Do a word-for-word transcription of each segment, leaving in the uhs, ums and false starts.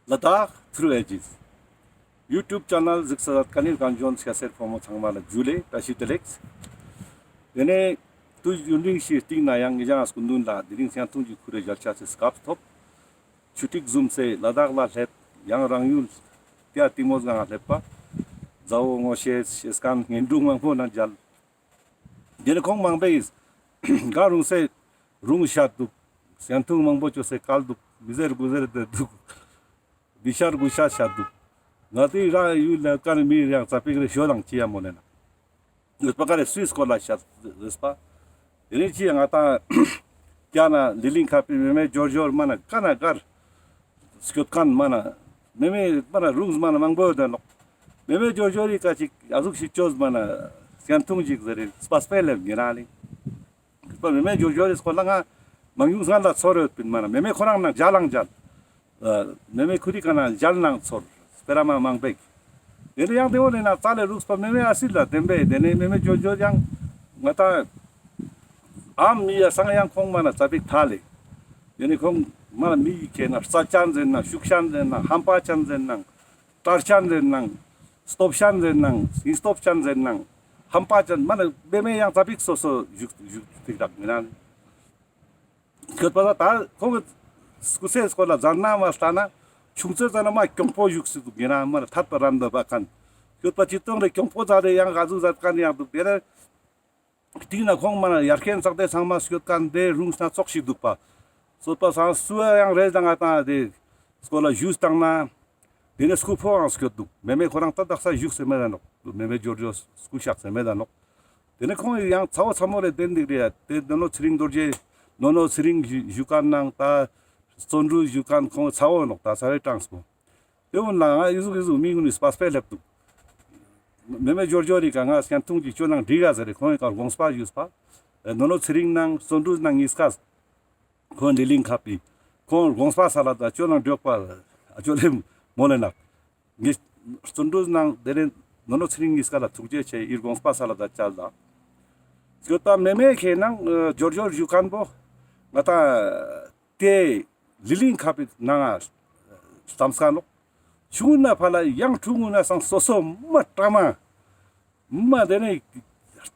ལ་དྭགས་ཐྲུ་ཨེ་ཇིས་ཡུ་ཊུབ་ཆེ་ནལ་གཟིགས་ས་མཛད་མཁན་ནི་རྒན་གཞོན་སྐྱ་སེར་ཕོ་མོ་ཚང་མ་ལ་ཇུ་ལེ་བཀྲ་ཤིས་བདེ་ལེགས། དེ་ནས་དུས་ཡུན་རིང་ཞིག་སྟིང་ནེ་ཡང་ངེད་ཅག་སྐུ་མདུན་ལ་དེ་རིང་སྐྱན་ཐུང་གི་ཁུར་རེ་ཞལ་ཆ་སི་སྐབས་ཐོབ། ཆུ་ཐིགས་ཟུམ་སེ་ལ་དྭགས་ལ་སླེབས། ཡང་རང་ཡུལ་ཏེ་ཏིང་མོ་སྒང་ང་སླེབས་པ། མཛའ་བོ་ངོ་ཤེས་ཤེས་མཁན་གཉེན་དྲུང་མང་པོ་ནང་མཇལ། དེ་ནས་ཁོང་མང་པོས་ག་རུང་སེ་རུང་ཤད་འདུག། སྐྱན་ཐུང་མང་པོ་ཅོས་སེ་བཀལ་འདུག། མི་ཟེར་དགུ་ཟེར་དེ་འདུག། བི་ཤར་དགུ་ཤད་ཤད་འདུག། ང་ཏི་རང་ཡུལ་ལ་ཀ་ནེ་མི་རེ་ཡང་ཙ་པིག་རེ་ཞོ་ལང་ཅི་ཡང་མོ་ལེ་ན། ཡོད་པ་ག་རེ་སུའི་སྐོར་ལ་ཤད་རེས་པ། དེ་ནས་ཅི་ཡང་ང་ཏང་ཀྱ་ན་ལི་ལིང་ཁ་པི་མེ་མེ་ཇོར་ཇོར་མ་ན་ཀ་ན་གར་སྐྱོད་མཁན་མ་ན་མེ་མེ་མ་ན་རུང་མ་ན་མང་པོ་ཡོད་དེ་ནོག། མེ་མེ་ཇོར་ཇོར་རི་ཀ་ཅིག་ཨ་ཟུག་ཞིག་ཅོས་མ་ན་སྐྱན་ཐུང་ཅིག་ཟེར་རེ་སྤ་སྤེ་ལེབ་ཉེ་རང་ལི། མེ་མེ་ཇོར་ཇོར་རི་སྐོར་ལ་ང་མང་ཉུང་སྔར་ལ་ཚོར་ཡོད་པིན་མ་ན་མེ་མེ་ཁོ་རང་ནང་མཇལ་ལང་མཇལ། མེ་མེ་ཁུ་རི་ཀ་ན་མཇལ་ནང་ཚོར་སྤེ་ར་མ་མང་པེག། དེ་ནས་ཡང་དེ་བོ་ལེ་ན་རྩ་ལས་རུགས་པ་མེ་མེ་ཨ་སི་ལ་བདེན་པས། དེ་ནས་མེ་མེ་ཇོར་ཇོར་ཡང་ང་ཏང་ཨམ་མི་ཡ་སང་ཡང་ཁོང་མ་ན་ཙ་པིག་ཐ་ལེ། དེ་ནས་ཁོང་མ་ན་མི་ཡི་ཁེ་ན་རྩ་ཅན་ཟེར་ན་ཤུགས་ཅན་ཟེར་ན་ཧམ་པ་ཅན་ཟེར་ན་དཀྲར་ཅན་ཟེར་ན་སྟོབས་ཅན་ཟེར་ན་སྙིང་སྟོབས་ཅན་ཟེར་ན་ཧམ་པ་ཅན་མ་ན་མེ་མེ་ཡང་ཙ་པིག་སོ་སོ་བཞུགས་བཞུགས་ཏིག་རག་མི་ན། སྐྱོད་པ་ད་ཁོང་གི་སྐུ་ཚེ་སྐོར་ལ་ཛར་ན་མ་ལྟ་ན་ཆུང་ཚེ་ཙ་ན་མ་གྱོང་པོ་བཞུགས་སི་འདུག་ཡིན་ན་མ་ཐད་པ་རན་འདོད་པ་མཁན། སྐྱོད་པ་ཅི་ཏོང་རེ་གྱོང་པོ་ཛ་རེ་ཡང་ག་ཟུག་ཛད་མཁན་ཡང་འདུག། དེ་རེ་སྟིང་ན་ཁོང་མ་ན་ཡར་ཁན་ཚག་དེ་ཚང་མ་སྐྱོད་མཁན་དེ་རུང་སྣ་ཚོགས་ཤིག་འདུག་པ། སྐྱོད་པ་སང་སུ་ཡང་རེ་དང་ང་ཏང་དེ་སྐོར་ལ་ཞུས་བཏང་ན། དེ་ནས་སྐུ་ཕོ་ཡང་སྐྱོད་འདུག། མེ་མེ་ཁོ་རང་ད་དག་ས་བཞུགས་སེ་མེད་ད་ནོག། མེ་མེ་ཇོར་ཇོར་སྐུ་གཤེགས་སེ་མེད་ད་ནོག། དེ་ནས་ཁོང་ཡང་ཚ་བོ་ཚ་མོ་རེ་བསྟེན་འདུག་རེ་ཡ། དེ་ནོ་ནོ་ཚེ་རིང་རྡོ་རྗེ་ནོ་ནོ་ཚེ་རིང་བཞུགས་མཁན་ནང་ད་བརྩོན་འགྲུས་བཞུགས་མཁན་ཁོང་ཚ་བོ་ནོག། ད་ས་རེ་གྲངས་པོ། དེ་བོ་ལ་ང་ཡི་ཟུག་ཡི་ཟུག་མི་ངུ་ནི་སྤ་སྤེ་ལེབ་འདུག། མེ་མེ་ཇོར་ཇོར་རི་ཀ་ང་སྐྱན་ཐུང་གི་ཅོ་ནང་འགྲིག་ག་ཟེར་རེ་ཁོང་ཡི་ཀ་དགོངས་པ་ཞུས་པ། ནོ་ནོ་ཚེ་རིང་ནང་བརྩོན་འགྲུས་ནང་གཉིས་ཀ་ཁོང་ལི་ལིང་ཁ་པི་ཁོང་དགོངས་པ་ས་ལ་ད་ཅོ་ནང་འགྲོགས་པ་ཨ་ཅོ་ལེ་མོ་ལེ་ནག། ངས་བརྩོན་འགྲུས་ནང་དེ་རིང་ནོ་ནོ་ཚེ་རིང་གཉིས་ཀ་ལ་ཐུགས་རྗེ་ཆེ། ཡི་དགོངས་པ་ས་ལ་ད་བཅར་ལ། སྐྱོད་པ་མེ་མེ་ཁེ་ནང་ཇོར་ཇོར་བཞུགས་མཁན་པོ་ང་ད་དེ་ལི་ལིང་ཁ་པི་ནང་ང་ལྟམས་ཀ་ནོག། ཆུང་ངུན་ན་ཕ་ལ་ཡང་ཕྲུ་གུན་ན་སང་སོ་སོ་མ་ཏྲ་མ་མ་དེ་ནས་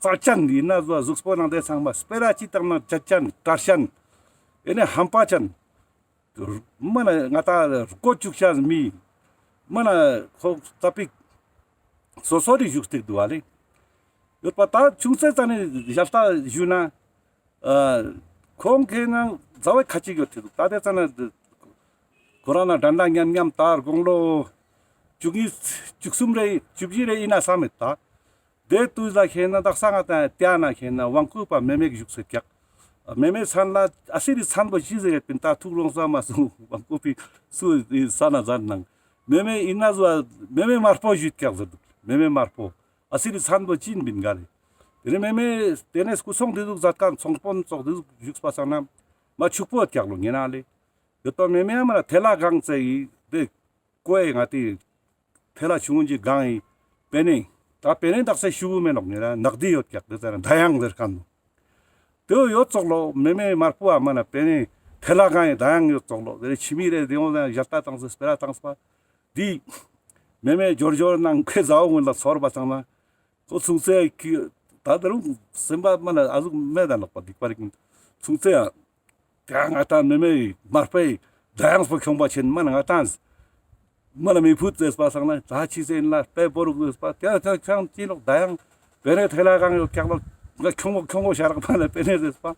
རྩ་ཅན་ཡིན་ན་བཟོ་གཟུགས་པོ་ནང་དེ་ཚང་མ་སྤེ་ར་ཅི་ཏང་ན་ཅ་ཅན་དཀྲར་ཅན་དེ་ནས་ཧམ་པ་ཅན། མ་ན་ང་ད་རྒོ་ཅུག་ཤ་མི་མ་ན་ཁོ་ཙ་པིག་སོ་སོ་རི་བཞུགས་ཏེ་འདུག་བ་ལེ། ཡོད་པ་ད་ཆུང་ཚེ་ཙ་ནས་ཞལ་ལྟ་ཞུས་ན་ཨ་ཁོང་ཁེ་ནང་མཛའ་བོ་ཁ་ཅིག་ཡོད་དེ་འདུག། ད་དེ་ཙ་ན་ཁོ་རང་ན་དྲན་དྲ་མཉམ་མཉམ་ད་དགུང་ལོ་བཅུ་གཉིས་བཅུ་གསུམ་རེ་བཅུ་བཞི་རེ་ཡིན་ན་བསམ་མེད་ད། དེ་དུས་ལ་ཁེ་ན་དག་ས་ང་ད་ཏེ་ན་ཁེ་ན་དབང་བསྐུར་པ་མེ་མེ་བཞུགས་སེ་ཀྱག། མེ་མེ་མཚན་ལ་ཨ་སི་རི་མཚན་པོ་ཅི་ཟེར་ཡོད་པིན། ད་ཐུགས་རོང་ས་མ་སོང་། དབང་བསྐུར་པའི་སུ་ས་ན་ཟར་ནང་མེ་མེ་ཡིན་ན་ཟོ་མེ་མེ་དམར་པོ་ཞུས་ཀྱག་ཟེར་འདུག། མེ་མེ་དམར་པོ་ཨ་སི་རི་མཚན་པོ་ཅི་ཡིན་པིན་ག་ལེ། དེ་ནས་མེ་མེ་དེ་ནས་སྐུ་སོང་དེ་ཟུག་མཛད་མཁན་ཚོང་དཔོན་ཙོགས་དེ་ཟུག་བཞུགས་པ་སང་ན་མ་ཕྱུག་པོ་ཡོད་ཀྱག་ལོ་ཉེ་ན་ལེ། ཡོད་པ་མེ་མེ་ཡ་མ་ན་ཐེ་ལ་གང་ཙེ་ཡི་དེ་ཀོ་ཡེ་ང་ཏི་ཐེ་ལ་ཆུང་ངུན་གྱི་གང་ཡིན་པེ་ནེ། ད་པེ་ནེ་དག་ས་ཤུ་བུ་མེ་ནོག་ཉེ་ར་ནག་དི་ཡོད་ཀྱག་དེ་ཙ་ན་ད་ཡང་ཟེར་ཁན་ནོ། དེ་ཡོད་ཙོག་ལོ་མེ་མེ་དམར་པོ་ཨ་མ་ན་པེ་ནེ་ཐེ་ལ་གང་ཡིན་ད་ཡང་ཡོད་ཙོག་ལོ། དེ་རེ་ཆི་མི་རེ་དེ་འོང་ན་ཞལ་ལྟ་བཏང་སེ་སྤེ་ར་བཏང་སྤ་དི་མེ་མེ་ཇོར་ཇོར་ནང་ཁོའི་ཟའོ་ངུན་ལ་ཚོར་བ་ཚང་ན་ཁོ་ཆུང་ཚེ་ཀི་ད་དེ་རུང་སེམས་པ་མ་ན་ཨ་ཟུག་མེད་ད་ནོག་པ་སྡིག་པ་རིག་ཆུང་ཚེ་ཨ། ད་ང་ཏང་མེ་མེ་དམར་པོའི་ཟླ་དབྱངས་པོ་ཁྱོང་པ་ཆེན་མ་ན་ང་ཏང་མ་ན་མི་ཕུད་ཟེར་པ་སང་ན་ད་ཕྱི་ཟེར་ལ་དཔེ་བོ་རུག་ཟེར་པ་དེ་ཚོ་ཁྱང་ཅི་ལོག་ཟླ་དབྱངས་པེ་ནེ་ཐེ་ལ་གང་ཡོད་ཀྱག་ལོ་ང་ཁྱོང་གོ་ཁྱོང་གོ་ཤ་རག་པ་ལ་པེ་ནེ་ཟེར་པ་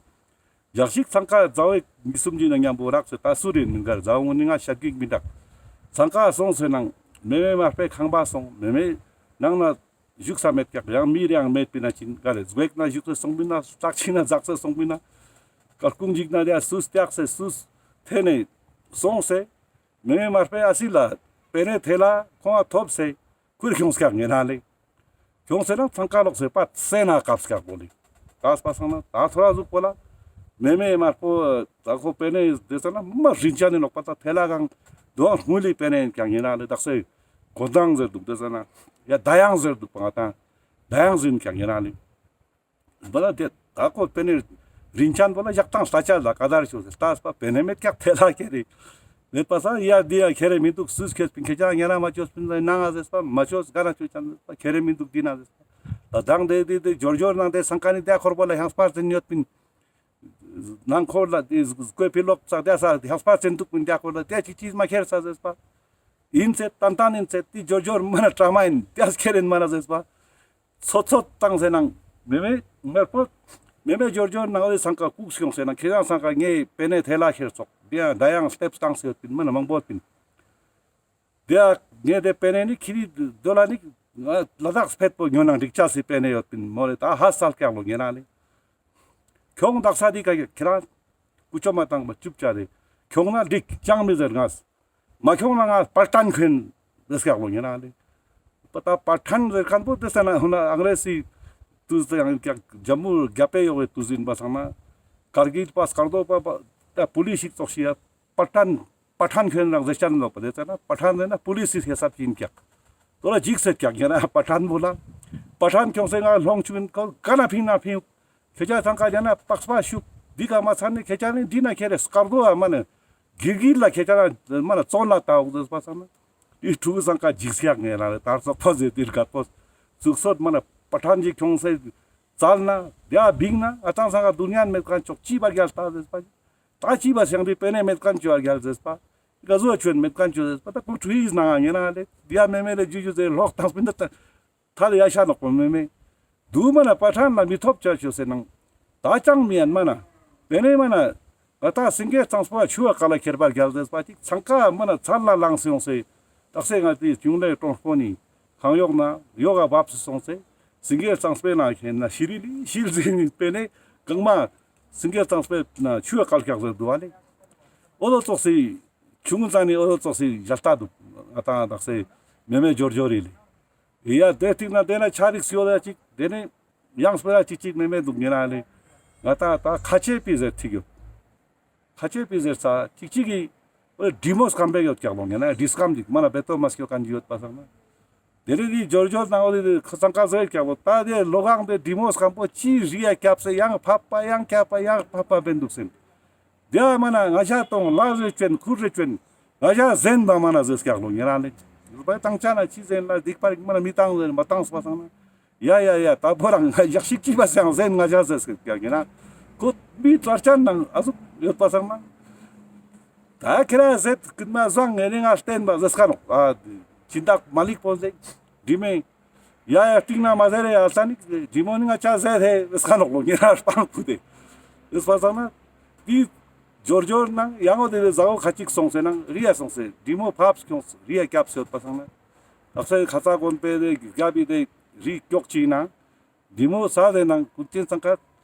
ཞག་ཞིག་ཚང་ཀ་ཟའོ་མི་གསུམ་གྱི་ནང་མཉམ་པོ་རག་ཟེར་ད་སུ་རེ་མིན་གར་ཟའོ་ངུན་ནི་ང་ཤ་གིག་མི་འདག་ཚང་ཀ་སོང་ཟེར་ནང་མེ་མེ་དམར་པོའི་ཁང་པ་སོང་མེ་མེ་ནང་ན། བཞུགས་ས་མེད་ཀྱག་ཡང་མི་རེའང་མེད་པིན་ན་ཅིན་ག་རེ་ཟུག་ན་བཞུགས་སེ་སོང་པིན་ན་སྐྲག་ཆིན་ན་འཛག་སེ་སོང་པིན་ན་ཀར་ཀུང་འཇིག་ན་རེ་སུས་སྟེགས་སེ་སུས་ཐེ་ནེ་སོང་སེ་མེ་མེ་དམར་པོའི་ཨ་སི་ལ་པེ་ནེ་ཐེ་ལ་ཁོང་ང་ཐོབ་སེ་ཁུར་ཁྱོང་སྐྱག་ངེ་ན་ལེ་ཁྱོང་སེ་ན་ཚང་ཀ་ལོག་སེ་པ་སེ་ན་ཀབ་སྐྱག་པོ་ལེ་ཀབ་པ་སང་ན་ད་ཐོ་ར་ཟུག་པོ་ལ་མེ་མེ་དམར་པོ་ད་ཁོ་པེ་ནེ་དེ་ས་ན་མ་རིན་ཆ་ནི་ལོག་པ་ད་ཐེ་ལ་གང་དོ་སྔུ་ལི་པེ་ནེ་ཀྱང་ངེ་ན་ལེ་དག་སེ་གོ་མདང་ཟེར་འདུག་དེ་ས་ན་ཡ་ད་ཡང་ཟེར་འདུག་པ་ང་ཏང་། ད་ཡང་ཟིན་ཀྱང་ཡིན་ན་ལེ། བ་ལ་དེ་ད་ཁོ་པེ་ནེ་རིན་ཆན་བ་ལ་ཞག་དང་ས་ཆ་ལ་ཀ་དར་ཤོ་ཟེར་ལྟ་སྤ་པེ་ནེ་མེད་ཀྱག་ཐེ་ལ་ཁྱེར་རེ། མེད་པ་སང་ཡ་འདི་ཡ་ཁྱེར་རེ་མི་འདུག་སུས་ཁྱེར་པིན་ཁྱེད་ཅག་ཉེ་རང་མ་ཅོས་པིན་ནང་ང་ཟེར་པ་མ་ཅོས་ག་ན་ཅོས་ཅན་ཟེར་པ་ཁྱེར་རེ་མི་འདུག་འདི་ན་ཟེར་པ། ད་དང་དེ་དེ་དེ་འབྱོར་འབྱོར་ནང་དེ་སང་ཀ་ནི་དེ་ཁོར་པོ་ལ་ཧང་སྤར་ཟིན་ཡོད་པིན། ནང་ཁོར་ལ་དེ་སྐོས་ཕི་ལོག་ས་དེ་ས་ཧང་སྤར་ཟིན་འདུག་པིན་དེ་ཁོར་ལ་དེ་ཅི་ཅི་མ་ཁྱེར་ས་ཟེར་པ། ཨིན་ཚེ་ཏན་ཏན་ཨིན་ཚེ་དེ་འབྱོར་འབྱོར་མ་ན་ཀྲ་མ་ཨིན་དེ་ཁྱེར་ཨིན་མ་ན་ཟེར་པ། ཚོད་ཚོད་བཏང་ཟེར་ནང་མེ་མེ་མེར་པོ་མེ་མེ་འབྱོར་འབྱོར་ནང་འོ་དེ་སང་ཀ་ཀུག་སྐྱོང་ཟེར་ནང་ཁྱེད་རང་སང་ཀ་ངའི་པེ་ནེ་ཐེ་ལ་ཁྱེར་ཚོགས་དེ་ཡང་ད་ཡང་སྟེབས་བཏང་ཟེར་ཡོད་པིན་མ་ན་མང་པོ་ཡོད་པིན། དེ་ཡང་ངས་དེ་པེ་ནེ་ནི་ཁྱི་རི་དོ་ལ་ནི་ང་ལ་དྭགས་ཕེད་པོ་ཉོ་ནང་འགྲིག་ཆ་སི་པེ་ནེ་ཡོད་པིན་མོ་རེ་ད་ཧ་སལ་ཀྱག་ལོ་ཉེ་རང་ལེ། ཁྱོང་དག་ས་དེ་ཀ་ཁྱེད་རང་ཀུ་ཅོ་མ་བཏང་པ་ཅུབ་ཅ་རེ། ཁྱོང་ན་འགྲིག་ཅང་མི་ཟེར་ངས། མ་ཁྱོང་ན་ང་པར་ཐན་ཁོན་ཟེར་སྐྱག་ལོ་ཉེ་རང་ལེ། པ་ད་པར་ཐན་ཟེར་ཁན་པོ་དེ་ས་ན་ཧུ་ན་ཨང་རེ་སི་ཏུས་དེ་ཡང་ཀྱག་ཇམ་མུ་རྒྱ་པེ་ཡོག་གི་ཏུས་ཡིན་པ་སང་ན་ཀར་གིལ་པ་སྐར་རྡོ་པ་པ་ད་པུ་ལིས་ཤིག་ཙོགས་ཤིག་ཡ་པར་ཐན་པར་ཐན་ཁོན་རང་ཟེར་ཅན་ལོ་པ་དེ་ས་ན་པར་ཐན་ཟེར་ན་པུ་ལིས་སི་ཧེ་སབ་ཡིན་ཀྱག། དོ་ལ་འཇིགས་སེ་ཀྱག་ཉེ་རང་པར་ཐན་པོ་ལ་པར་ཐན་ཁྱོང་སེ་ང་ལྷོང་ཆུན་ཁོ་ག་ན་ཕིང་ན་ཕིང་། ཁྱེད་ཅག་ཚང་ཀ་ཡང་ན་པགས་པ་ཤུགས་འདི་ག་མ་ཚར་ནས་ཁྱེད་ཅག་ནི་འདི་ན་ཁྱེད་རེ་སྐར་རྡོ་ཨ་མ་ནི་གིར་གིར་ལ་ཁྱེད་ཅག་ན་མ་ན་བཙོན་ལ་ལྟ་འོག་ཟེར་པ་ཚང་ན་འདི་ཕྲུ་གུ་ཚང་ཀ་འཇིགས་སྐྱག་ངེས་ལ་རེ་དར་ཚོགས་པ་ཟེར་འདིར་དགའ་པོ་ཚུགས་སོད་མ་ན་པ་ཐན་གྱི་ཁྱོང་སེ་བཙལ་ན་དེ་ཨ་བིང་ན་ཨ་ཚང་ཚང་ཀ་རྡུན་ཉན་མེད་ཁན་ཅོག་ཅི་བ་རྒྱལ་ལྟ་ཟེར་པ་ད་ཅི་བ་སེང་འདི་པེ་ནེ་མེད་ཁན་ཅོ་བ་རྒྱལ་ཟེར་པ་ག་ཟོ་ཆོན་མེད་ཁན་ཅོ་ཟེར་པ་ད་ཁོ་ཁྲུ་ཡིས་ན་ངེ་ན་ལེ་དེ་ཨ་མེ་མེ་ལེ་ཇུ་ཇུ་ཟེར་ལོག་ཐང་སྤིན་ད་ད། ཐ་ལ་ཡ་ཤ་ནོག་པོ་མེ་མེ། དུ་མ་ན་པ་ཐན་ལ་མི་ཐོབ་ཅ་ཆོ་སེ་ནང་། ད་ཅང་མི་ཡན་མ་ན། དེ་ནས་མ་ན། ང་ད་སིང་གེ་གཙང་པོ་ཆུ་བ་ཀ་ལ་ཁྱེར་པར་རྒྱལ་ཟེར་པ་ཅིག་ཚང་ཀ་མ་ན་ཚར་ལ་ལངས་སེ་ཡོང་སེ། ཏག་སེ་ང་དེ་ཅུང་ལེ་གྲོང་པོ་ནི། གང་ཡོག་ན་ཡོག་ག་བབས་སེ་སོང་སེ། སིང་གེ་གཙང་པོའི་ནང་ཁྱེར་ན་ཤི་རི་ལི་ཤིལ་ཟེ་ནི་པེ་ནེ་གང་མ། སིང་གེ་གཙང་པོའི་ན་ཆུ་བ་ཀ་ལ་ཁྱག་ཟེར་འདུག་བ་ལེ། འོ་དོ་ཙོགས་སེ། ཆུང་ཙང་ནི་འོ་དོ་ཙོགས་སེ་ཡལ་ཏ་འདུག་ང་ད་ཏག་སེ་མེ་མེ་འབྱོར་འབྱོར་རེ་ལེ། ཡ་དེ་ཐིག་ན་དེ་ན་ཆ་རིགས་ཡོད་ལ་ཅིག་དེ་ནི་ཡང་སྤེ་ར་ཅིག་ཅིག་མེ་མེ་འདུག་ཉེ་རང་ལེ། ང་ད་ད་ཁ་ཆེ་པི་ཟེར་ཐིག་ཡོད། ཁ་ཆེ་པི་ཟེར་ས་ཅིག་ཅིག་གི་འོ་འབྲི་མོ་སྐམ་པེ་ཡོད་ཀྱག་ལོ་ཉེ་རང་འབྲི་སྐམ་ཅིག་མ་ན་བེ་ཏོ་མ་སྐྱོ་ཀན་ཅིག་ཡོད་པ་སང་ན། དེ་རིང་འདི་འབྱོར་འབྱོར་ནང་འོ་དེ་ཁ་སང་ཀ་ཟེར་ཀྱག་ལོ་ད་དེ་ལོ་གང་དེ་འབྲི་མོ་སྐམ་པོ་ཅི་རི་ཡ་ཀྱབ་སེ་ཡང་ཕབ་པ་ཡང་ཀྱབ་པ་ཡང་ཕབ་པ་བེན་འདུག་སེན། དེ་མ་ན་ང་ཞ་དང་ལག་རེ་ཅོན་ཁུར་རེ་ཅོན། ང་ཞ་ཟེན་པ་མ་ན་ཟེར་སྐྱག་ལོ་ཉེ་རང་ལེ། རུ་པའི་བཏང་ཆ་ན་ཅི་ཟེན་ལ་སྡིག་པ་རིག་མ་ན་མི་བཏང་ཟེར་མ་བཏང་སོ་བ་སང་ན། ཡ་ཡ་ཡ་ད་བོ་རང་ང་ཞག་ཤིག་ཅི་བ་སང་ཟེན་ང་ཞ་ཟེར་སྐྱག་ཉེ་རང་། ཁོ་མི་ཙར་ཅན་ནང་ཨ་ཟུག་ཡོད་པ་སང་ན། ད་ཁྱེད་ར་ཟེར་ཀུན་མ་བཟང་ངེ་རིང་ང་བསྟན་པ་ཟེར་སྐ་ནོག་ཨ་སྦྱིན་བདག་མ་ལིག་པོ་ཟེར་འབྲི་མེ། ཡ་ཡ་སྟིང་ན་མ་ཟེར་རེ་ཡ་ས་ནི་འབྲི་མོ་ནི་ང་ཅ་ཟེར་ཧེ་ཟེར་སྐ་ནོག་ལོ་ཉེ་རང་སྤང་ཁུ་དེ། ཟེར་པ་སང་ན་དེ་འབྱོར་འབྱོར་ནང་ཡང་འོ་དེ་ཟ་འོ་ཁ་ཅིག་སོང་སེ་ནང་རི་ཡ་སོང་སེ་འབྲི་མོ་ཕབ་ཁྱོངས་རི་ཡ་སྐྱབས་སེ་ཡོད་པ་སང་ན། ཨ་སེ་ཁ་ཚ་དགོན་པའི་དེ་རྒྱབ་པའི་དེ་རི་ཀྱོག་ཅིག་ནང་། འབྲི་མོ་ས་དེ་ནང་ཀུན་ཅན་ཚང་ཀ་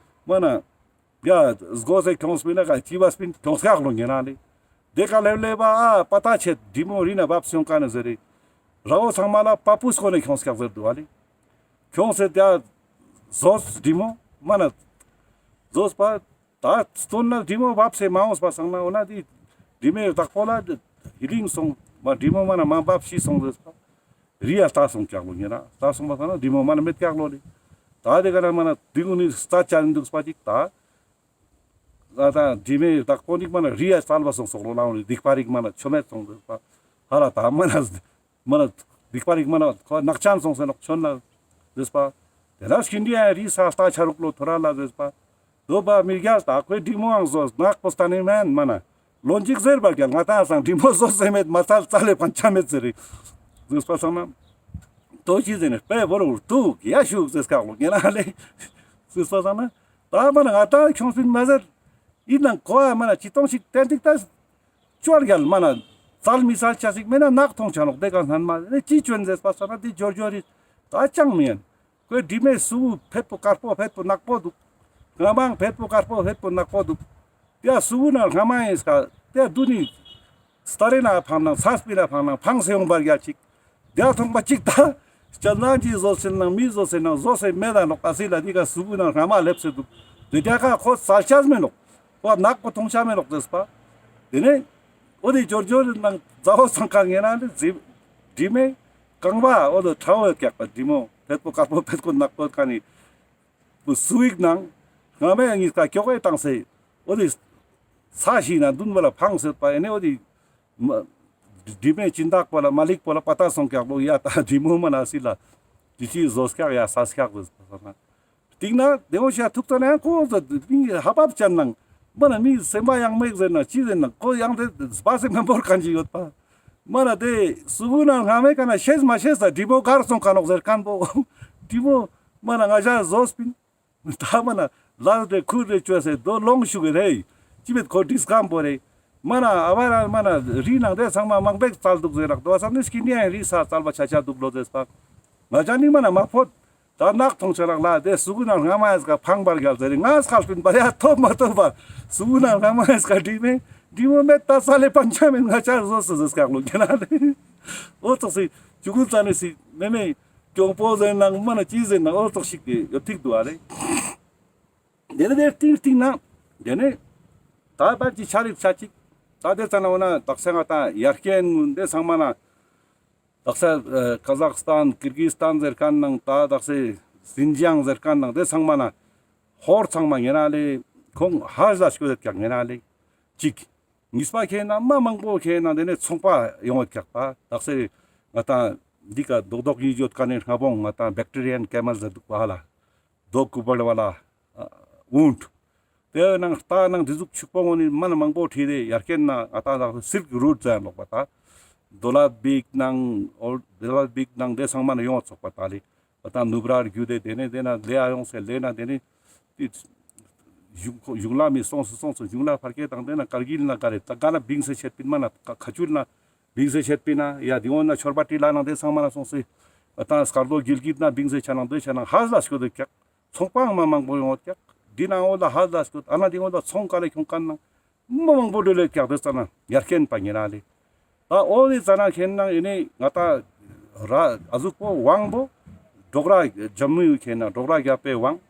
མ་ན། ཡ་སྒོ་སེ་ཁྱོངས་པིན་ན་ཀ་ཅི་བ་སྤིན་ཁྱོངས་ཀ་ལོ་ཉེ་རང་ལེ། དེ་ཀ་ལེབ་ལེབ་ཨ་པ་ཏ་ཆེད་འབྲི་མོ་རི་ན་བབས་སོང་ཀ་ནི་ཟེར་རེ། ར་བོ་ཚང་མ་ལ་པ་པུ་སྐོ་ནེ་ཁྱོངས་ཀ་ཟེར་འདུག་བ་ལེ། ཁྱོངས་སེ་དེ་ཟོས་འབྲི་མོ་མ་ན། ཟོས་པ་ད་སྟོན་ན་འབྲི་མོ་བབས་སེ་མ་འོངས་པ་སང་ན་འོ་ན་དེ་འབྲི་མོའི་བདག་པོ་ལ་ཧི་ལིང་སོང་མ་འབྲི་མོ་མ་ན་མ་བབས་ཤི་སོང་ཟེར་པ། རི་ཡ་ལྟ་སོང་ཀྱག་ལོ་ཉེ་རང་ལྟ་སོང་པ་སང་ན་འབྲི་མོ་མ་ན་མེད་ཀྱག་ལོ་ལེ། ད་དེ་ཀ་ན་མ་ན་དེ་གུན་ནི་རྩ་ཆ་ནི་འདུག་པ་ཅིག་ད། ད་ད་འབྲི་མོའི་བདག་པོ་ནི་མ་ན་རི་ཡ་སལ་བ་སོང་སོག་ལོ་ལ་འོ་ནི་སྡིག་པ་རིག་མ་ན་ཆོ་མེད་སོང་ཟེར་པ། ཧ་ལ་ད་མ་ན་མ་ན་སྡིག་པ་རིག་མ་ན་ཁོ་ནག་ཅན་སོང་སེ་ནོག་ཆོན་ན་ཟེར་པ། དེ་ན་སྐྱིན་འདི་ཡ་རི་ས་ལྟ་ཆ་རུག་ལོ་ཐོ་ར་ལ་ཟེར་པ། དོ་པ་མི་རྒྱལ་ད་ཁོའི་འབྲི་མོའང་ཟོས་ནག་པོ་སྟན་ནི་མེན་མ་ན། ལོ་འཇིག་ཟེར་བ་རྒྱལ་ང་ཏང་སང་འབྲི་མོ་ཟོས་ཟེར་མེད་མ་ཚལ་ཙལ་ལེ་ཕན་ཆ་མེད་ཟེར་རེ། ཟེར་པ་སང་ན། དོ་ཅི་ཟེར་ནས་དཔེ་བོར་བུར་ཏུ་ཡ་ཤུག་ཟེར་སྐག་ལོ་ཉེ་རང་ལེ། ཟེར་པ་སང་ན། ད་མ་ན་ང་ཏང་ཁྱོངས་པིན་མ་ཟེར། ཡིན་ནང་ཁོ་ཨ་མ་ན་ཅི་གཏོང་ཞིག་ཏན་ཏིག་ད། ཅོར་རྒྱལ་མ་ན། ཙལ་མི་ཙལ་ཆ་ཞིག་མེད་ན་ནག་ཐོང་ཆ་ནོག་དེ་ག་སྣན་མ་ནི་ཅི་ཅོན་ཟེར་པ་སང་ན་དེ་འབྱོར་འབྱོར་རི། ད་ཅང་མི་ཡན། ཁོའི་འབྲི་མོའི་སུ་བོ་ཕེད་པོ་དཀར་པོ་ཕེད་པོ་ནག་པོ་འདུག་སྔ་མང་ཕེད་པོ་དཀར་པོ་ཕེད་པོ་ནག་པོ་འདུག་དེ་སུ་བོ་ན་སྔ་མང་ཡིན་སྐ་དེ་དུ་ནི། སྟ་རེ་ན་ཕང་ནང་ཚ་སྤི་ན་ཕང་ནང་ཕང་སེ་ཡོང་བར་རྒྱ་ཅིག་དེ་ཐོང་པ་ཅིག་ད། སྤྱན་ནང་ཅི་ཟོ་སེ་ནང་མི་ཟོ་སེ་ནང་ཟོ་སེ་མེད་ད་ནོག་ཨ་སི་ལ་དེ་ག་སུ་བོ་ན་སྔ་མ་ལེབ་སེ་འདུག་དེ་དེ་ག་ཁོ་ཙལ་ཆ་མེད་ནོག་ཁོ་ནག་པོ་ཐོང་ཆ་མེད་ནོག་ཟེར་པ། དེ་ནས། འོ་དེ་འབྱོར་འབྱོར་ནང་ཛ་འོ་སང་ཁ་ངེ་ན་དེ་འབྲི་མོའི་རྐང་པ་འོ་དོ་ཁྲ་བོ་ཀྱག་པ་འབྲི་མོ་ཕེད་པོ་དཀར་པོ་ཕེད་པོ་ནག་པོ་ཁ་ནི། སུ་ཡིག་ནང་སྔ་མའི་གཉིས་ཀ་ཀྱོག་ཨེ་བཏང་སེ་འོ་དེ་ས་ཞིག་ན་མདུན་བ་ལ་ཕངས་སེ་པ་ཨེ་ནེ་འོ་དེ་ མ་དྲི་མེད་སྦྱིན་བདག་པོ་ལ་མ་ལིག་པོ་ལ་པ་ཏ་སོང་ཀྱག་ལོ། ཡ་ད་དྲི་མོ་མ་ན་སི་ལ་དྲི་ཅི་ཟོས་ཀྱག་ཡ་ས་ཀྱག་ཟེར་ས་ན། སྟིང་ན་དེ་འོ་ཤ་ཐུག་ཙ་ན་ཡང་ཁོ་ཟ་མི་ཧ་བབ་ཅན་ནང་མ་ན་མི་སེམས་པ་ཡང་མེད་ཟེར་ན་ཅི་ཟེར་ན་ཁོ་ཡང་དེ་སྦ་སེམས་མ་བོར་མཁན་ཅིག་ཡོད་པ། མ་ན་དེ་སུ་གུ་ན་སྔ་མེ་ཀ་ན་ཤེས་མ་ཤེས་ད་དྲི་མོ་གར་སོང་ཀ་ནོག་ཟེར་མཁན་པོ། དྲི་མོ་མ་ན་ང་ཞ་ཟོས་པིན། ད་མ་ན་ལ་རེ་ཁུར་རེ་བཅོས་སེ་དོ་ལོང་ཤུགས་རེ། ཅི་བེད་ཁོ་དྲིས་ཁམ་པོ་རེ། མ་ན་ཨ་བ་ར་མ་ན་རི་ནང་དེ་ཚང་མ་མང་པེག་ཙལ་འདུག་ཟེར་རག་དོ་ས་ནི་སྐྱིན་ཡང་རི་ས་ཙལ་བ་ཆ་ཆ་འདུག་ལོ་ཟེར་པ། ང་ཅག་ནི་མ་ན་མ་ཕོད། ད་ནག་ཐོང་ཆ་རག་ལ་དེ་སུ་གུ་ན་སྔ་མ་ཡས་ཀ་ཕང་པར་རྒྱལ་ཟེར་རི་ང་སྐལ་པིན་པར་ཡ་ཐོབ་མ་ཐོབ་པ། སུ་གུ་ན་སྔ་མ་ཡས་ཀ་དྲི་མེ་དྲི་མོ་མེད་ད་ས་ལེ་པན་ཆ་མེད་ང་ཅག་ཟོ་སུ་ཟོ་སྐག་ལོ་གྱ་ན་ལེ། འོ་ཙོག་སི་ཅུ་གུ་ཙ་ནི་སི་མེ་མེ། གྱོང་པོ་ཟེར་ནང་མ་ན་ཅི་ཟེར་ན་འོ་ཙོག་ཞིག་གི་ཡོད་ཐིག་འདུག་ཨ་ལེ། དེ་ནི་དེ་སྟིང་སྟིང་ན་དེ་ནི་ད་པར་གྱི་ཆ་རིག་ཆ་ཅིག་ད་དེ་ཙ་ན་འོ་ན་དག་ས་ང་ད་ཡར་རྒྱས་ངུན་དེ་ཚང་མ་ན་དག་ས་ཀ་ཟག་སྟན་ཀིར་གིས་སྟན་ཟེར་མཁན་ནང་ད་དག་ས་ཟིན་ཇང་ཟེར་མཁན་ནང་དེ་ཚང་མ་ན་ཧོར་ཚང་མ་ཉེ་རང་ལེ་ཁོང་ཧ་ཟ་སྐྱོད་དེ་ཀྱག་ཉེ་རང་ལེ་ཅིག་གཉིས་པ་ཁེ་ན་མ་མང་པོ་ཁེ་ན་དེ་ནས་ཚོང་པ་ཡོང་བ་ཀྱག་པ། དག་ས་ང་ཏང་འདི་ཀ་རྡོག་རྡོག་ཡིད་ཡོད་ཀ་ནས་སྔ་བོང་ང་ཏང་བེག་ཊི་རི་ཡན་ཀེ་མལ་ཟེར་འདུག་པ་ཧ་ལ། རྡོ་ཀུ་བལ་བ་ལ་ཨུན་ཊ། དེ་ནང་རྟ་ནང་འདི་ཟུག་ཕྱུག་པོ་ངོ་ནི་མ་ན་མང་པོ་ཁྲིད་དེ་ཡར་རྒྱས་ན་ང་ཏང་དག་ས་སིལ་ཀི་རུ་ཊ་ཟེར་ལོག་པ་ད། རྡོ་ལ་བིག་ནང་འོ་རྡོ་ལ་བིག་ནང་དེ་ཚང་མ་ན་ཡོང་བ་ཚོགས་པ་ད་ལེ། ང་ཏང་ནུབ་ར་རྒྱུད་དེ་དེ་ནས་དེ་ན་ལེ་ཨ་ཡོང་སེ་ལེ་ན་དེ་ནས་དེ་གཞུང་གཞུང་ལ་མི་སོང་སུ་སོང་སུ་གཞུང་ལ་ཕར་སྐད་དང་དེ་ན་ཀར་གིལ་ན་ག་རེ་ད་ག་ན་བིང་སེ་ཆད་པིན་མ་ན་ཁ་ཁ་ཆུལ་ན་བིང་སེ་ཆད་པིན་ན་ཡ་དེ་འོ་ན་ཆོར་པ་ཏི་ལ་ནང་དེ་ཚང་མ་ན་སོང་སེ་ང་ཏང་སྐར་རྡོ་གིལ་གིད་ན་བིང་སེ་ཆ་ནང་དེ་ཆ་ནང་ཧ་ལ་སྐྱོད་དེ་ཀྱག་ཚོང་པ་མ་མང་པོ་ཡོང་བ་ཀྱག་འདི་ན་འོ་ལ་ཧ་ལ་སྐྱོད་ཨ་ན་དེ་འོ་ལ་ཚོང་ག་ལེ་ཁྱོང་ཀ་ན། མ་མང་པོ་འགྲོ་ལེ་ཀྱག་དེ་ཙ་ན་ཡར་རྒྱས་པ་ཉེ་རང་ལེ། ད་འོ་དེ་ཙ་ན་ཁེ་ན་ཨེ་ནེ་ང་ཏང་ར་ཨ་ཟུག་པོ་དབང་པོ་འབྲོག་ར་ཇམ་མུ་ཁེ་ན་འབྲོག་ར་རྒྱལ་པོའི་དབང་།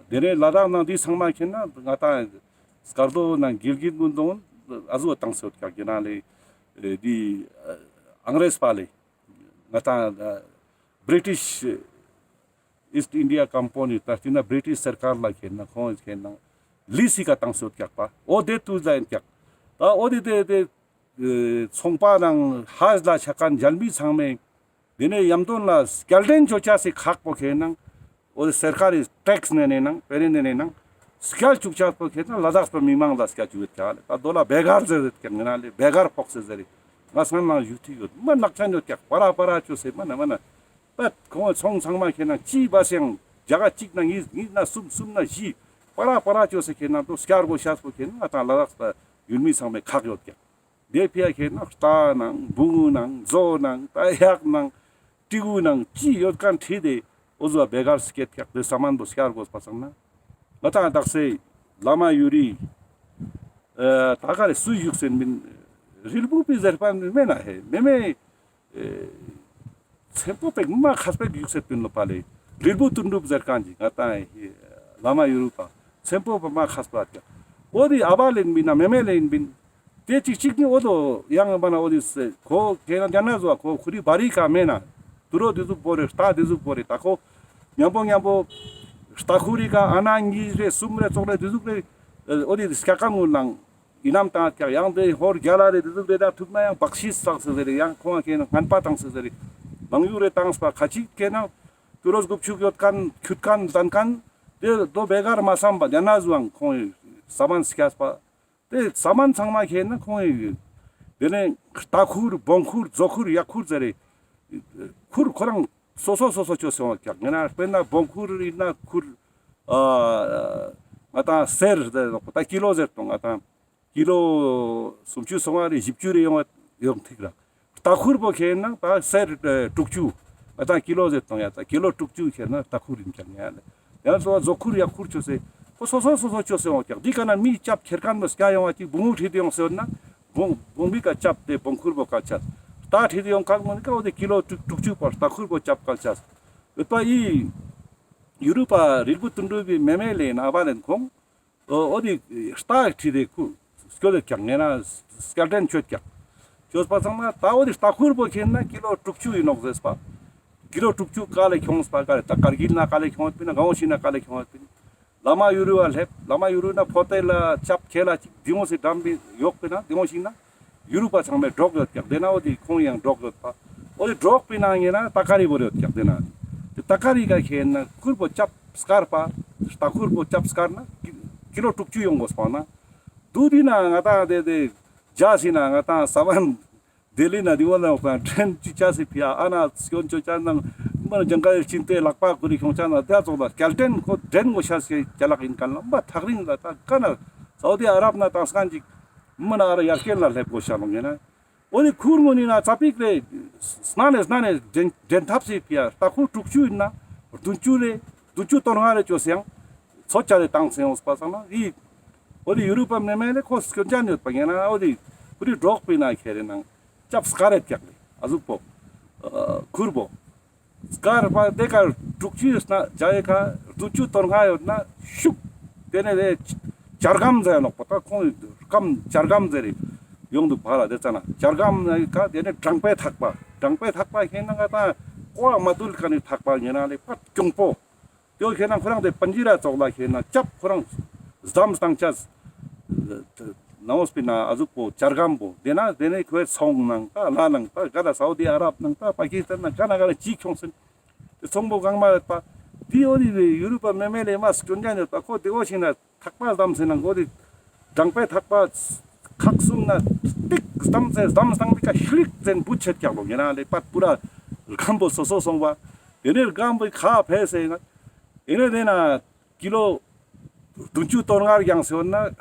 དེ་ནས་ལ་དྭགས་ནང་འདི་ཚང་མ་ཁེ་ན་ང་ཏང་སྐར་རྡོ་ནང་གིལ་གིད་མུན་དོང་ཨ་ཟུག་བཏང་སེ་ཡོད་ཀྱག་ཉེ་རང་ལེ། འདི་ཨང་རེས་པ་ལེ་ང་ཏང་བྲི་ཊིཤ་ཨིསྟ་ཨིན་ཌི་ཡ་ཀམ་པ་ནི་ད་སྟིང་ན་བྲི་ཊིཤ་སར་ཀར་ལ་ཁེ་ན་ཁོང་ཁེ་ན་ལི་སི་ཀ་བཏང་སེ་ཡོད་ཀྱག་པ། འོ་དེ་དུས་ལ་ཡིན་ཀྱག་ད་འོ་དེ་དེ་དེ་ཚོང་པ་ནང་ཧ་ལ་ཆ་མཁན་མཇལ་མི་ཚང་མས་དེ་ནས་ཡམ་དོན་ལ་སྐྱེལ་འདྲེན་ཅོ་ཅེས་སི་ཁག་པོ་ཁེ་ན་འོ་དེ་སར་ཀར་རི་ཊེག་སི་ནེ་ནེ་ནང་པེ་རེ་ནེ་ནེ་ནང་སྐྱེལ་ཅུག་ཅེས་པོ་ཁེ་ན་ལ་དྭགས་པ་མི་མང་ལ་སྐྱེལ་ཅུག་ཡོད་ཀྱག་ལེ། ད་དོ་ལ་བེ་གར་ཟེར་ཡོད་ཀྱག་ཉེ་རང་ལེ་བེ་གར་ཕོག་སེ་ཟེར་རེ་ང་སང་ནང་བཞུགས་ཐིག་ཡོད་མ་ནག་ཅན་ཡོད་ཀྱག་པ་ར་པ་ར་ཅོ་སེ་མ་ན་མ་ན། པད་ཁོང་ཚོང་ཚང་མ་ཁེ་ན་ཅི་བ་སེང་རྒྱ་ག་གཅིག་ན་གཉིས་གཉིས་ན་གསུམ་གསུམ་ན་བཞི་པ་ར་པ་ར་ཅོ་སེ་ཁེ་ན་དོ་སྐྱར་གོ་ཤ་སོ་ཁེ་ན་ང་ཏང་ལ་དྭགས་པ་ཡུལ་མི་ཚང་མའི་ཁག་ཡོད་ཀྱག་དེ་ཕི་ཡ་ཁེ་ན་རྟ་ནང་བུང་ནང་མཛོ་ནང་ཏ་གཡག་ནང་ཏྲི་གུ་ནང་ཅི་ཡོད་མཁན་ཁྲིད་དེ་འོ་ཟོ་བེ་གར་སྐྱེད་ཀྱག་དེ་ས་མན་པོ་སྐྱར་གོ་པ་སང་ན་ང་ཏང་དག་སེ་བླ་མ་ཡུ་རི་ཨ་ད་ག་རེ་སུ་བཞུགས་སེ་མིན་རིལ་བུ་པི་ཟེར་པ་མེ་ན་ཧེ་མེ་མེ། ཨེ་ཚེམ་པོ་པེག་མ་ཁས་པེག་བཞུགས་སེ་པིན་ལོ་པ་ལེ། རིལ་བུ་དོན་གྲུབ་ཟེར་མཁན་ཅིག་ང་ཏང་ཨེ་བླ་མ་ཡུ་རུ་པ་ཚེམ་པོ་པ་མ་ཁས་པ་ཀྱག་འོ་དེ་ཨ་བ་ལེན་པིན་ན་མེ་མེ་ལེན་པིན། དེ་ཅིག་ཅིག་ནི་འོ་དོ་ཡང་བ་ན་འོ་དེ་སེ་ཁོ་ཁེ་ན་རྒྱ་ན་ཟོ་ཁོ་ཁུ་རི་བ་རི་ཀ་མེ་ན་དུ་རོ་དེ་ཟུག་པོ་རེ་རྟ་དེ་ཟུག་པོ་རེ་ད་ཁོ་མཉམ་པོ་མཉམ་པོ་རྟ་ཁུ་རི་ཀ་ཨ་ན་གཉིས་རེ་གསུམ་རེ་ཙོག་རེ་དེ་ཟུག་རེ་འོ་དེ་སྐྱ་ཀ་ངུ་ནང་། ཡིན་ནམ་ཏང་ཀྱག་ཡང་དེ་ཧོར་རྒྱ་ལ་རེ་དེ་ཟུག་རེ་ད་ཐུབ་ན་ཡང་བག་ཤིས་བསགས་སེ་ཟེར་རེ་ཡང་ཁོང་ཁེ་ན་ངན་པ་བཏང་སེ་ཟེར་རེ་མང་ཡུ་རེ་བཏང་སྤ་ཁ་ཅིག་ཁེ་ན་ཏུ་རོས་གུབ་ཆུག་ཡོད་མཁན་ཁྱུད་མཁན་ལྡན་མཁན་དེ་དོ་བེ་གར་མ་བསམ་པ་རྒྱ་ན་ཟུའང་ཁོང་ས་མན་སྐྱ་སྤ་དེ་ས་མན་ཚང་མ་ཁེ་ན་ཁོང་དེ་ནས་རྟ་ཁུར་བོང་ཁུར་མཛོ་ཁུར་གཡག་ཁུར་ཟེར་རེ་ཁུར་ཁོ་རང་སོ་སོ་སོ་སོ་ཅོ་སེ་ཡོང་ཀྱག་ང་ན་དཔེར་ན་བོང་ཁུར་ཡིན་ན་ཁུར་ཨ་ང་ཏང་སེར་ད་ཀི་ལོ་ཟེར་དང་ང་ཏང་། ཀི་ལོ་སུམ་ཅུ་སོ་ལྔ་རེ་བཞི་བཅུ་རེ་ཡོང་ཡོང་ཐིག་ར། རྟ་ཁུར་པོ་ཁེ་ན་ད་སེར་དྲུག་ཅུ། ང་ཏང་ཀི་ལོ་ཟེར་དང་ཡ་ད་ཀི་ལོ་དྲུག་ཅུ་ཁེ་ན་རྟ་ཁུར་ཡིན་ཀྱང་ཡ་ལེ། ཡང་སོ་མཛོ་ཁུར་གཡག་ཁུར་ཅོ་སེ། ཁོ་སོ་སོ་སོ་སོ་ཅོ་སེ་ཡོང་ཀྱག་འདི་ཀ་ན་མི་ལྕགས་ཁྱེར་མཁན་པོ་སྐྱ་ཡོང་བ་ཅིག་བོང་བུ་ཁྲིད་དེ་ཡོང་སེ་ཡོད་ན། བོང་བོང་བུ་ཀ་ལྕགས་དེ་བོང་ཁུར་པོ་ཀ་ཆ། རྟ་ཁྲིད་དེ་ཡོང་ཁག་མོ་ནི་ཀ་འོ་དེ་ཀི་ལོ་དྲུག་དྲུག་ཅུ་པ་རྟ་ཁུར་པོ་ལྕགས་ཀ་ཆ། ཡོད་པ་ཡི། ཡུ་རུ་པ་རིལ་བུ་དོན་གྲུབ་པའི་མེ་མེ་ལེ་ན་བ་ལེན་ཁོང་། འོ་འོ་དེ་རྟ་ཁྲིད་དེ་ཁུ་སྐྱོད་དེ་ཀྱག་ངེ་ན་སྐྱེལ་འདྲེན་ཆོད་ཀྱག་ཆོད་པ་ཚང་མ་ད་འོ་དེ་རྟ་ཁུར་པོ་ཁེ་ན་ཀི་ལོ་དྲུག་ཅུ་ཡིན་ནོག་ཟེར་པ། ཀི་ལོ་དྲུག་ཅུ་ཀ་ལེ་ཁྱོངས་པ་ཀ་ལེ་ད་ཀར་གིལ་ན་ཀ་ལེ་ཁྱོངས་པིན་ན་གང་ཞིག་ན་ཀ་ལེ་ཁྱོངས་པིན། བླ་མ་ཡུ་རུ་བ་སླེབས་བླ་མ་ཡུ་རུ་ན་ཕོ་ཏེ་ལ་ཅབ་ཁེ་ལ་ཅིག་དེ་འོ་སི་འགྲམ་པི་ཡོག་པིན་ན་དེ་འོ་ཞིག་ན། ཡུ་རོབ་པ་ཚང་མས་འབྲོག་ཡོད་ཀྱག། དེ་ན་འོ་དེ་ཁོང་ཡང་འབྲོག་ཡོད་པ། འོ་དེ་འབྲོག་པའི་ནང་ཡིན་ན་ཏ་ཀ་རི་བོར་ཡོད་ཀྱག། དེ་ན་དེ་ཏ་ཀ་རི་ག་ཁེན་ན་ཁུར་པོ་ཅབ་སྐར་པ། ཏ་ཁུར་པོ་ཅབ་སྐར་ན་ཀི་ལོ་དྲུག་ཅུ་ཡོང་དགོས་པ་ན། དུ་དེ་ན་ང་ཏང་དེ་དེ་ཇ་སི་ན་ང་ཏང་ས་བོན་དེ་ལི་ན་དེ་བོ་ལ་ཡོང་ཏང་ཌྲེན་ཅི་ཅ་སི་ཕི་ཨ་ཨ་ན་སྐྱོན་ཅོ་ཅ་ན་མ་ཇང་ག་ཡི་ཅིན་ཏེ་ལག་པ་ཁུ་རི་ཁྱོང་ཅ་ན་དེ་ཙོགས་ལ་སྐྱལ་ཏེན་ཁོ་ཌྲེན་གོ་ཤ་སི་ཅ་ལག་ཡིན་ཀ་ལ་མ་ཐག་རིང་ལ་ད་ཀ་ན་སའུ་དི་ཨ་རབ་ན་ཏང་སྐན་ཅིག་མ་ན་ཨ་ར་ཡར་རྐྱེན་ལ་སླེབས་གོ་ཤ་ལོང་ཡིན་ན། འོ་དེ་ཁུར་མོ་ནི་ན་ཙ་པིག་རེ་སྣ་ནས་སྣ་ནས་ཌྲེན་ཌྲེན་ཐབས་སི་ཕི་ཨ་ཏ་ཁུར་དྲུག་ཅུ་ཡིན་ན་བདུན་ཅུ་རེ་བདུན་ཅུ་དོན་ལྔ་རེ་ཅོ་སེ་ཡང་ཚོད་ཅ་རེ་ཏང་སེ་ཡོང་སྤ་སང་ན་ཡི། འོ་དེ་ཡུ་རོབ་པ་མེ་མེ་ལེ་ཁོ་སྐྱོན་ཅན་ཡོད་པ་ཡིན་ན་འོ་དེ་ཁུ་རི་འབྲོག་པའི་ན་ཁེ་རེ་ནང་ཅབ་སྐར་རེ་ཀྱག་ལེ་ཨ་ཟུག་པོ། ཨ་ཁུར་པོ། སྐར་པ་དེ་ཀ་དྲུག་ཅུ་ཡོད་ན་ཇ་ཡེ་ཁ་བདུན་ཅུ་དོན་ལྔ་ཡོད་ན་ཤུག། དེ་ནས་དེ་ཇར་སྒམ་ཟེར་ནོག་པ་ད་ཁོང་སྒམ་ཇར་སྒམ་ཟེར་རེ་ཡོང་འདུག་བ་ལ། དེ་ཙ་ན་ཇར་སྒམ་ནི་ཀ་དེ་ནས་གྲང་པའི་ཐག་པ། གྲང་པའི་ཐག་པ་ཁེ་ན་ང་ད་ཀོ་བ་མ་དུལ་ཀ་ནི་ཐག་པ་ཡིན་ན་ལེ་པ་གྱོང་པོ། དེ་ཁེ་ན་ཁོ་རང་དེ་པན་ཇི་ར་ཙོགས་ལ་ཁེ་ན་ཅབ་ཁོ་རང་སྒམ་སྟངས་ཅས་ནའོ་སྤི་ན་ཨ་ཟུག་པོ་ཇར་སྒམ་པོ། དེ་ན་དེ་ནས་ཁོའི་ཚོང་ནང་ད་ལ་ནང་ད་ག་ད་སའུ་དི་ཨ་རབ་ནང་ད་པ་ཀི་སི་ཐན་ནང་ག་ན་ག་ན་ཅིག་ཁྱོང་སེ་ན། དེ་ཚོང་པོ་གང་མ་ཡོད་པ། དེ་འོ་དེ་ཡུ་རོབ་པ་མེ་མེ་ལེ་མ་སྐྱོན་ཅན་ཡོད་པ་ཁོ་དེ་འོ་ཞིག་ན་ཐག་པ་བསྡམས་ཟེར་ན་འོ་དེ་གྲང་པའི་ཐག་པ་ཁག་གསུམ་ན་ཏིག་བསྡམས་ཟེར་བསྡམས་སྟངས་དེ་ཀ་ཤི་ལིག་ཟེར་བུ་ཆད་ཀྱག་ལོ་ཡིན་ན་ལེ་པ་པུ་ར་སྒམ་པོ་སོ་སོ་སོང་བ། དེ་ནས་སྒམ་པོའི་ཁ་ཕེ་ཟེར་ན་དེ་ནས་དེ་ན་ཀི་ལོ་བདུན་ཅུ་དོན་ལྔ་རྒྱང་ཟེར་ན་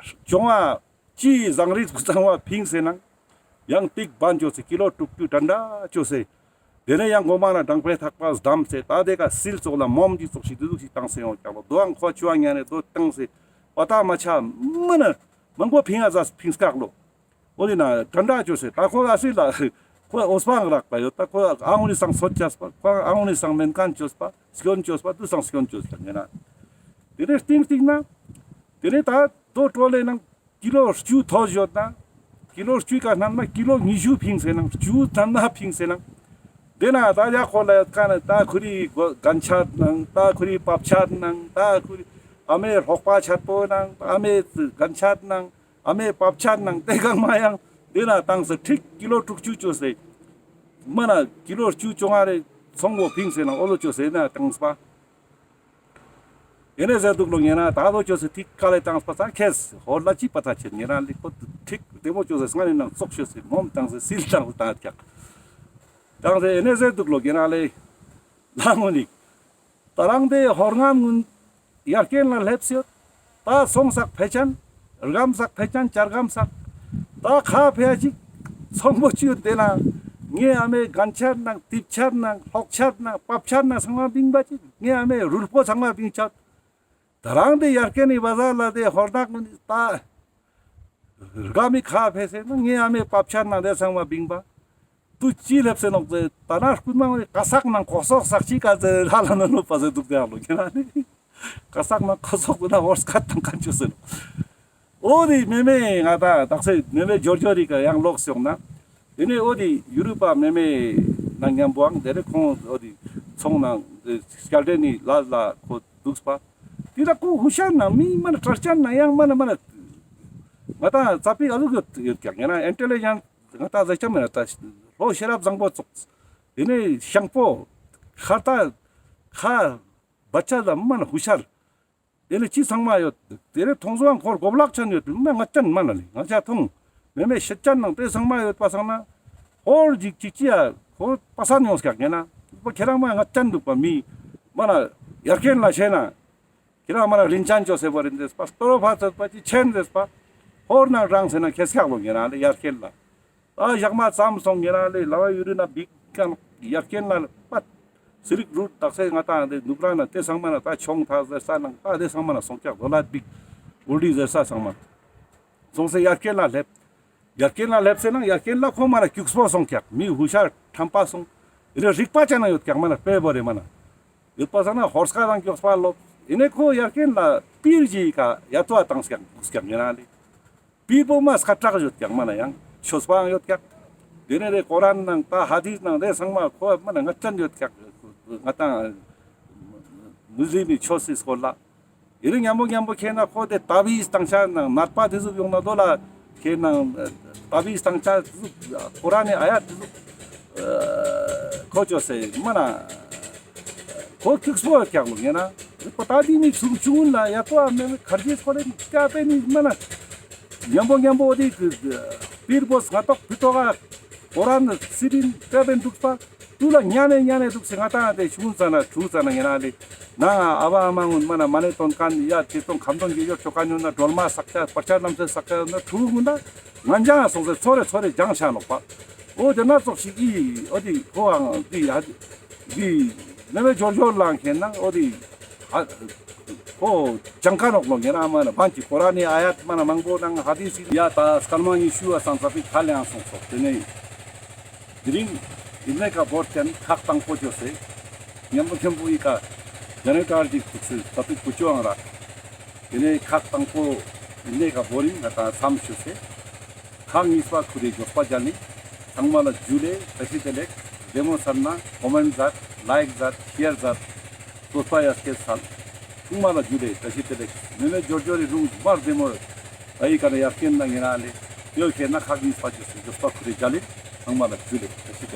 བཅོ་ལྔ། ཅི་བཟང་རིགས་གཙང་བ་ཕིང་སེ་ནང་། ཡང་ཏིག་བན་ཅོ་སེ་ཀི་ལོ་དྲུག་ཅུ་དྲན་དྲ་ཅོ་སེ། དེ་ནས་ཡང་གོ་མ་ན་གྲང་པའི་ཐག་པ་བསྡམས་སེ་ད་དེ་ཀ་སིལ་ཙོགས་ལ་མོམ་གྱི་ཙོགས་ཤིག་དུ་དུག་ཤིག་བཏང་སེ་ཡོང་ཀྱག་ལོ། དོ་ཡང་ཁོ་ཆུ་བ་ཉན་ནས་དོ་བཏང་སེ་པ་ད་མ་ཆ་མི་ན་མང་པོ་ཕིང་ཨ་ཟ་ཕིང་སྐག་ལོ། འོ་དེ་ན་དྲན་དྲ་ཅོ་སེ་ད་ཁོ་ཨ་སི་ལ་ཁོ་འོ་སྤང་རག་པ་ཡོད། ད་ཁོ་ཨ་འོ་ནི་སང་སོད་ཅས་པ་ཁོ་ཨ་འོ་ནི་སང་མེན་ཀན་ཅོས་པ་སྐྱོན་ཅོས་པ་དུ་སང་སྐྱོན་ཅོས་པ་ཉེ་ན། དེ་ནས་སྟིང་སྟིང་ན་དེ་ནས་ད་དོ་ཀྲོ་ལེ་ནང་ཀི་ལོ་བཅུ་ཐོ་ཡོད་ན། ཀི་ལོ་བཅུའི་ཀ་སྣན་མ་ཀི་ལོ་ཉི་ཤུ་ཕིང་སེ་ནང་བཅུ་སྣན་མ་ཕིང་སེ་ནང་། དེ་ན་ད་ཡ་ཁོ་ལ་ཡོད་ཀ་ན་ད་ཁུ་རི་གན་ཆད་ནང་ད་ཁུ་རི་པབ་ཆད་ནང་ད་ཁུ་རི་ཨ་མའི་རོགས་པ་ཆད་པོ་ནང་ཨ་མའི་གན་ཆད་ནང་ཨ་མའི་པབ་ཆད་ནང་དེ་གང་མ་ཡང་དེ་ན་བཏང་སེ་ཁྲིག་ཀི་ལོ་དྲུག་ཅུ་ཅོ་སེ། མ་ན་ཀི་ལོ་བཅུ་བཅོ་ལྔ་རེ་ཚོང་པོ་ཕིང་སེ་ནང་འོ་ལོ་ཅོ་སེ་ན་བཏང་སེ་པ། ཨེ་ནེ་ཟེར་དུག་ལོ་ཉེ་ན་ད་དོ་ཅོ་སེ་ཐིག་ཀ་ལེ་བཏང་སེ་པ་ས་ཁེས་ཧོར་ལ་ཅི་པ་ཐ་ཆེ་ཉེ་ན་ལེ་ཁོ་ཐིག་དེ་མོ་ཅོ་སེ་སྔ་ནེ་ནང་ཙོག་ཤོད་སེ་མོམ་བཏང་སེ་སིལ་བཏང་སེ་བཏང་ཀྱག་བཏང་སེ་ཨེ་ནེ་ཟེར་དུག་ལོ་ཉེ་ན་ལེ་ལ་ངོ་ནི་ད་རང་དེ་ཧོར་ངན་ངུན་ཡར་རྐྱེན་ལ་སླེབས་སེ་ཡོད། ད་སོང་སག་ཕེ་ཆན་རྒམ་སག་ཕེ་ཆན་ཅར་རྒམ་སག་ད་ཁ་ཕེ་ཅིག་ཚོང་པོ་ཅི་ཡོད་དེ་ན་ངའི་ཨ་མའི་གན་ཆད་ནང་ཏིབ་ཆད་ནང་ལྷོག་ཆད་ནང་པབ་ཆད་ནང་ཚང་མ་བིང་པ་ཅིག་ངའི་ཨ་མའི་རུལ་པོ་ཚང་མ་བིང་ཆད། ད་རང་དེ་ཡར་རྐྱེན་ནི་བ་ཟ་ལ་དེ་ཧོར་ནག་ངུན་ད་རྒམ་མི་ཁ་ཕེ་སེ་ན་ངའི་ཨ་མའི་པབ་ཆད་ནང་དེ་ཚང་མ་བིང་པ། དུ་ཅི་ལེབས་སེ་ནོག་ཟེར་ད་ན་རྐུན་མ་ངོ་ནི་ཀ་སག་ནང་ཀོ་སོག་སག་ཅི་ཀ་ཟེར་ལ་ལ་ནོ་ནོ་པ་ཟེར་དུག་དེ་ཨ་ལོ་ཁྱེད་ན་ནི་ཀ་སག་ནང་ཀོ་སོག་ཟེར་ན་ཧོར་སྐད་དང་ཀན་ཅོ་ཟེར་ནོ། འོ་དེ་མེ་མེ་ང་ད་དག་སེ་མེ་མེ་ཇོར་ཇོ་རི་ཀ་ཡང་ལོག་སོང་ན། དེ་ནས་འོ་དེ་ཡུ་རུ་པ་མེ་མེ་ནང་མཉམ་པོའང་དེ་རེ་ཁོང་འོ་དེ་ཚོང་ནང་སྐྱལ་ཏེ་ནི་ལ་ལ་ཁོ་དུག་པ། དེ་ལ་ཁོ་ཧུ་ཤར་ནང་མི་མ་ན་དྲག་ཅན་ནང་ཡང་མ་ན་མ་ན་ང་ད་ཙ་པིག་ཨ་ལུག་ཡོད་ཡོད་ཀྱག་ཡང་ན་ཨིན་ཊེ་ལི་ཇེན་ང་ད་ཟེར་ཅམ་ཡང་ད་ལོ་ཤེས་རབ་བཟང་པོ་ཙོགས། དེ་ནས་ཤང་པོ་ཁ་ད་ཁ་བ་ཆ་ད་མ་ན་ཧུ་ཤར། དེ་ནས་ཅི་ཚང་མ་ཡོད། དེ་ནས་ཐོང་སོང་ཁོར་གོ་བླག་ཅན་ཡོད་མ་ང་ཅན་མ་ན་ལེ་ང་ཅ་ཐོང་མེ་མེ་ཤེད་ཅན་ནང་དེ་ཚང་མ་ཡོད་པ་སང་ན་ཧོར་ཇིག་ཅིག་ཅི་ཡ་ཁོ་པ་སན་ཡོང་སྐྱག་ངེ་ན་ཁོ་ཁྱེད་རང་མ་ང་ཅན་འདུག་པ་མི་མ་ན་ཡར་རྐྱེན་ལ་ཤེས་ན། ཁྱེད་རང་མ་ན་རིན་ཅན་ཅོ་སེ་བོ་རིན་ཟེར་པ་སྟོར་ཕ་ཚོད་པ་ཅི་ཆེན་ཟེར་པ། ཧོར་ནང་རང་ཟེར་ན་ཁེ་སྐྱག་ལོ་ཉེ་རང་ལེ་ཡར་རྐྱེན་ལ། ད་ཞག་མ་ཙམ་སོང་ཉེ་རང་ལེ་ལ་བ་ཡུ་རུ་ན་བིག་ཀང་ཡར་རྐྱེན་ལ་པ། སི་ལིག་རུ་ཊ་དག་སེ་ང་ཏང་དེ་ནུབ་ར་ན་དེ་ཚང་མ་ན་ད་ཆོང་ཐག་ཟེར་ས་ནང་ད་དེ་ཚང་མ་ན་སོང་སྐྱག་ལོ་ལ་བིག་འོ་ལི་ཟེར་ས་ཚང་མ། སོང་སེ་ཡར་རྐྱེན་ལ་སླེབས། ཡར་རྐྱེན་ལ་སླེབས་སེ་ན་ཡར་རྐྱེན་ལ་ཁོ་མ་ན་རྒྱུགས་པོ་སོང་ཀྱག་མི་ཧུ་ཤར་ཁྲམ་པ་སོང་། ཨེ་རིག་པ་ཅན་ན་ཡོད་ཀྱག་མ་ན་དཔེ་བོ་རེ་མ་ན། ཡོད་པ་སང་ན་ཧོར་སྐད་དང་རྒྱུགས་པ་ལོབ། ཨེ་ནེ་ཁོ་ཡར་རྐྱེན་ལ་པིར་གྱི་ཀ་ཡ་ཏོ་བ་བཏང་ཀྱག་ཀྱག་ཉེ་རང་ལེ། པིར་པོ་མ་སྐད་གྲགས་ཡོད་ཀྱག་མ་ན་ཡང་ཆོས་པའང་ཡོད་ཀྱག་དེ་ནེ་རེ་ཀོ་རན་ནང་ད་ཧ་དིས་ནང་དེ་ཚང་མ་ཁོ་མ་ན་ངད་ཅན་ཡོད་ཀྱག་ང་ཏང་མུ་སི་ལིམ་མི་ཆོས་སི་སྐོར་ལ། ཨེ་རིག་མཉམ་པོ་མཉམ་པོ་ཁེ་ན་ཁོ་དེ་ཏ་བིས་བཏང་ཆ་ནང་ནད་པ་དེ་ཟུག་ཡོང་ན་དོ་ལ་ ཁྱེད་ནང་ཏ་བི་སྟང་ཆ་ཀོ་རཱན་ནི་ཨ་ཡ་ཏི་ཟུག་ཁོ་ཅོ་སེ་མ་ན་ཁོ་ཐིག་སོ་ཀྱག་ལོ་ངེ་ན་རི་པ་ཏ་དི་ནི་ཚུགས་ཆུང་ལ་ཡ་ཏོ་ཨ་མེ་མེ་ཁར་ཇེ་སྐོར་ལེ་ཀྱ་པེ་ནི་མ་ན་ཉམ་པོ་ཉམ་པོ་འོ་དི་པིར་པོ་སྔ་ཏོག་ཕི་ཏོག་ག་ཀོ་རཱན་སི་རིན་ཀྱ་པེ་འདུག་པ། ཏུ་ལ་ཉ་ནེ་ཉ་ནེ་འདུག་སེ་ང་ཏང་དེ་ཤུན་ཙ་ན་ཆུ་ཙ་ན་ཡིན་ན་ལེ། ན་ཨ་བ་ཨ་མ་ངུན་མ་ན་མ་ནེ་དོན་ཀ་ཡ་ཅི་ཏོང་ཁམ་དོན་གྱི་ཡོ་ཆོ་ཀ་ཉོ་ན་སྒྲོལ་མ་ས་ཆ་པར་ཆ་རྣམ་སེ་ས་ཆ་ན་ཁྲུ་གུན་ད་ང་འཇང་སོང་སེ་ཚོ་རེ་ཚོ་རེ་འཇང་ཤ་ནོག་པ། འོ་དེ་ན་ཙོག་ཞིག་ཨི་འོ་དི་ཁོ་ཨང་དི་ཡ་དི་མེ་མེ་ཇོར་ཇོར་ལང་ཁེན་ན་འོ་དི་ཨ་ཁོ་ཇང་ཀ་ནོག་ལོ་ངེ་ན་མ་ན་བན་ཅི་ཀོ་རཱན་ནི་ཨ་ཡ་ཏི་མ་ན་མང་པོ་ནང་ཧ་དི་སི་ཡ་ད་སྐར་མ་ཉི་ཤུ་བ་སང་ཙ་པིག་ཁ་ལེང་སོང་སོག་དེ་ནས། དེ་རིང་ཨིན་ནེ་ཀ་བོར་ཅན་ཁག་དང་པོ་ཅོ་སེ། ཉམ་པོ་ཁྱམ་པོ་ཨི་ཀ་ཇ་ནེ་ཊར་ཅིག་ཐུག་སེ་ད་དུ་ཀུ་ཅོ་ཨང་ར། དེ་ནས་ཁག་དང་པོ་ཨིན་ནེ་ཀ་བོར་ཨིན་ང་ད་མཚམས་ཞུ་སེ། ཁག་གཉིས་པ་ཁུ་རེ་མགྱོགས་པ་ཇ་ནི། ཚང་མ་ལ་ཇུ་ལེ་བཀྲ་ཤིས་བདེ་ལེགས། བདེ་མོ་སར་ན་ཀོ་མེན་ཊ་མཛད། ལའིཀ་མཛད། ཤེར་མཛད། ལྟོས་པ་ཡ་སྐྱེད་སལ། ཚང་མ་ལ་ཇུ་ལེ་བཀྲ་ཤིས་བདེ་ལེགས། མེ་མེ་ཇོར་ཇོར་རི་རུང་མར་བདེ་མོ་རེད། ཨ་ཡི་ཀ་ན་ཡར་སྐྱེན་ན་ངེ་རང་ལེ། ཡོད་ཁེ་ན་ཁག་གཉིས་པ་ཅོ་སེ་མགྱོགས་པ་ཁུ་རེ་ཇ་ལེ། ཚང་མ་ལ་ཇུ་ལེ་བཀྲ་ཤིས་བདེ་ལེགས།